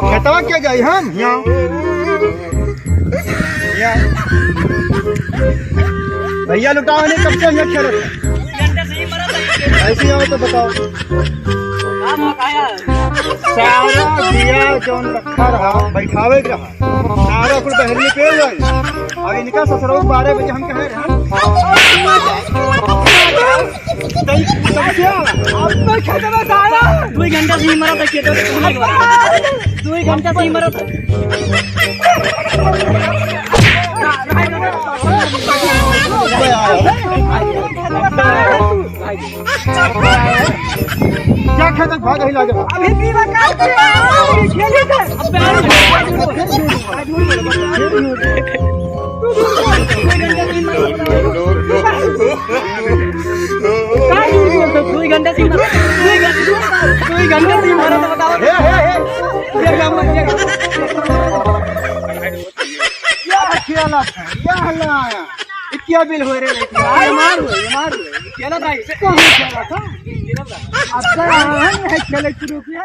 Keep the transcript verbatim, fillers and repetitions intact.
खेतवा के जाई हम? यहाँ। यहाँ। भैया लुटाओ नहीं, कब से हम यहाँ खेलत हैं। ऐसे ही आओ तो बताओ। सारा दिया जौन रखा रहा, बैठावे के रहा। सारा कुल बहरी पे जाई। और इनका ससुरऊ बारह बजे हम कहे रहे। तई, तई क्या? अब मैं खेत में सारा। दो घंटा से ही मरा था खेत में। दो घंटा से ही मरा था। क्या खेत में भाग रही लागे? अभी भी बता दे। खेली थे। दो घंटा से ही मरा। दो घंटा से ही मरा। दो घंटा से ही मरा तो बताओ। हे, हे, हे। ये क्या मत ये। क्या खेला था? क्या हल्ला आया? ये क्या बिल हो रहे हैं? ये मार हुए, ये मार हुए। खेला था इसे। कौन खेला था? अब तो हम नहीं खेले शुरू किया।